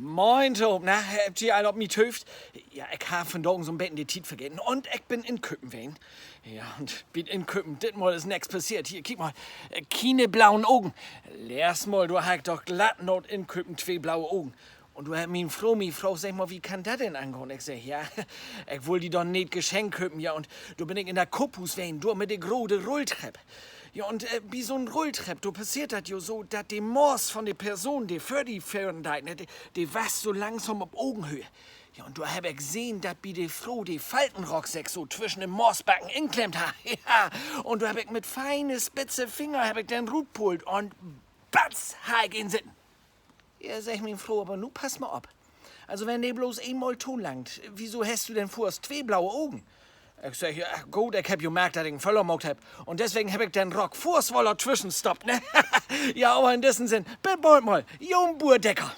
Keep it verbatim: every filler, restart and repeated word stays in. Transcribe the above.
Moin tohoop, na, hebbt ji all op mi töövt? Ja, ik harr vandagen so'n beten de Tiet vergeten un ik bün inköpen ween. Ja, un bi't Inköpen, ditmal is nix passeert. Hier, kiek mal. Kiene blauen Ogen. Leest Mal, dor harr ik doch glatt na't Inköpen twee blaue Ogen. Un dor hett mien Fro mi fraagt: Segg mal, wie kann dat denn angahn? Ik segg: Ja, ik wull di doch en neet Geschenk köpen, ja, un dor bün ik in dat Koophuus ween, dor mit de grote Rulltrepp. Ja, un bi so'n Rulltrepp, dor passeert dat jo so, dat de Maas von de Person, de vör di föhren deit, ne, de wasst so langsam op Ogenhööch. Ja, un dor hebb ik sehn, dat bi de Fro de Faltenrock sik so twüschen de Maasbacken inklemmt harr. Ja, un dor hebb ik mit fiene spitze Finger hebb ik den rutpullt un batz, harr ik een sitten. Ja, seggt mien Fro: Aver nu pass mal op. Also, wenn de bloots eenmal tolangt, wieso hest du denn foorts twee blaue Ogen? Ik segg: Ja, goot, ik hebb jo markt, dat ik en Föhler maakt hebb. Un deswegen hebb ik den Rock foorts woller twüschenstoppt, ne? Ja, aver in dissen Sinn, bit bald mal, jon Buur Decker.